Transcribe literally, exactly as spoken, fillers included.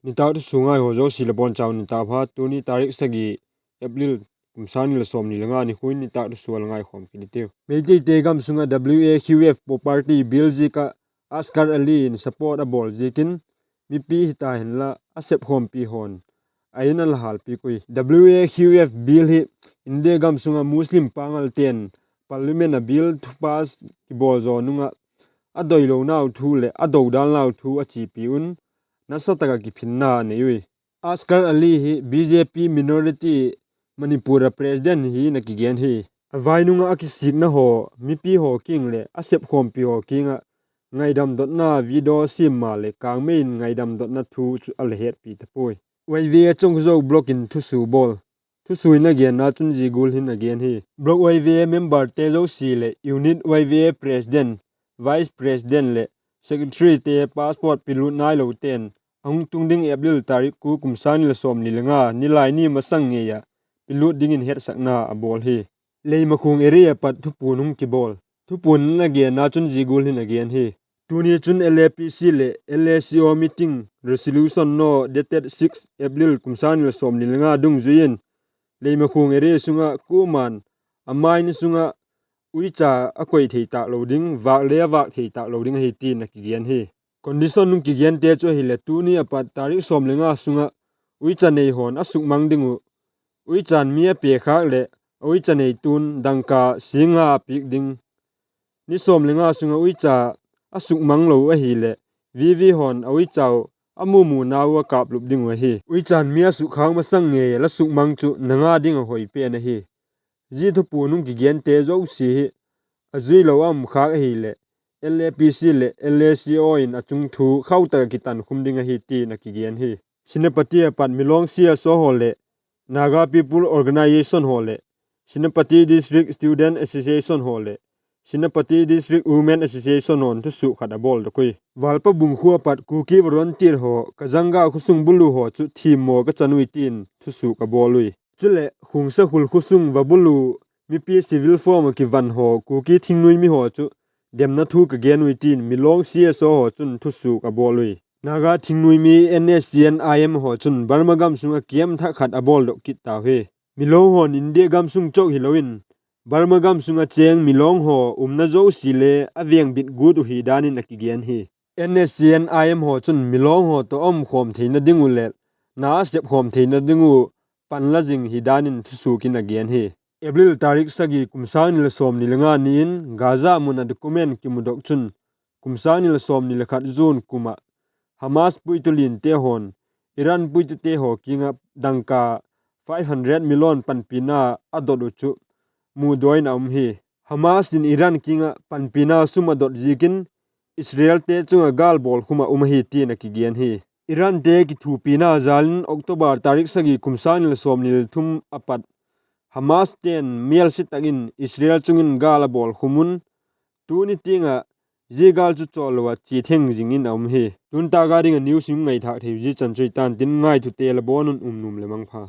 Nitâk thusua ngai haw zosia la bawn chau nitâk pha. Tuni tarik sagi April kum sâng ni le sawmni le nga nikhua in nitâk thusua la ngaikhawm kit i tiu. Meiteite gam sung ah W A Q F property bill ziak ah Asghar Ali in support a bawl ziakin mipi hita hinla a sepkhawmpi haw'n a in a la hâlpiak ui. W A Q F bill hi India gam sung ah Muslim pangalte'n parliament ah bill thu pass kibawl zaw nung ah a doilonau thu leh a dodalnau thu a chiapi un nasa tak ah kiphinna a nei ui. Asghar Ali hi B J P minority Manipur ah president hi in a kigen hi. A vai nung ah a kisikna haw, mipi haw kiang leh a sepkhawmpi haw kiang ah ngaidam dotna video siam maleh kâng mei in ngaidam dotna thu chu a la hetpi ta puai. Y V A Chongzo block in thusua bawl. Thusua in a genna chun zia gual hin a gen hi. Block Y V A memberte zosia leh unit Y V A president, vice president leh secretaryte passport pilut nailote'n a hung tung ding April tarik kua kum sâng ni le sawmni le nga Nilaini masang ngei ah pilut dingin hetsakna a bawl hi. Leimakhong area ah pat thupuan hung kibawl. Thupuan in a genna chun zia gual hin a gen hi. Tuni chun L A P C leh L A C O meeting resolution no dated six April kum sâng ni le sawmni le nga dungzui in Leimakhong area sung ah kuama'n a mine sung ah uicha a koi thei tâk lo ding, vâk le a vâk thei tâk lo ding ahi ti'n a kigen hi. Condition hung kigente chu ahileh tuni a pat tarik sawm le nga sung ah uicha nei haw'n a sukmang ding uh, uicha'n mi a pekhâk leh a uicha neitu'n dangka sîng nga a piak ding, ni sawm le nga sung ah uicha a sukmang lo ahileh, vivi haw'n a uicha uh a mumunau a kâplup ding uh ahi. Uicha'n mi a sukkhâk masang ngei a la sukmang chu na nga ding a hoi pen ahi. Zia thupuan hung kigente zosia hi a zui lo a um khâk ahileh, L A P C leh L A C O in a chungthu khau tak ah kitankhum ding ahi ti'n a kigen hi. Senapati ah pat Milong C S O haw leh Naga People Organisation haw leh Senapati District Student Association haw leh Senapati District Women Association haw'n thusua khat a bawldok ui. Valpabung khua ah pat Kuki volunteer haw, ka zangga khawsung bulu haw chu thiammaw ka chan ui ti'n thusua ka bawl ui. Chuleh Khungsakhul khawsung va bulu mipi civil form ah kivan haw Kuki thingnuai mi haw chu demna thu ka gen ui ti'n Milong C S O haw chun thusua a bawl ui. Naga thingnuai mi N S C N I M haw chun Burma gam sung ah camp thak khat a bawldok kit tau hi. Milong haw'n India gam sung chawk hilo in Burma gam sung ah chêng Milong haw umna zosia le a vengbit gut uh hi dan in a kigen hi. N S C N I M haw chun Milong haw tawh a umkhawm theina ding uh leh na a sepkhawm theina ding uh panla zing hi dan in thusuak in a gen hi. April tarik sagi kum sâng ni le sawmni le nga ni in Gaza mun ah document kimudok chun kum sâng ni le sawmni le khat June kum ah Hamas puitu liante haw'n Iran puitute haw kiang ah dangka five hundred million panpina a dot uh chu mudaw in a um hi. Hamas in Iran kiang ah panpina sum a dot ziakin Israelte chung ah gâl bawlkhum ah um ahi ti'n a kigen hi. Irante kithupina jâl in October tarik sagi kum sâng ni le sawmni le thum a pat Hamaste'n mêlsia tak in Israel chung in gâl a bawlkhum un, tuni tiang ah zia gâl chu chawllo ah chia theng zing in a um hi. Tuni tâk a ding ah news hung ngaithâk thei uh zia chan chu hi ta'n tin, ngaithute la bawn un um nuam leh mangpha.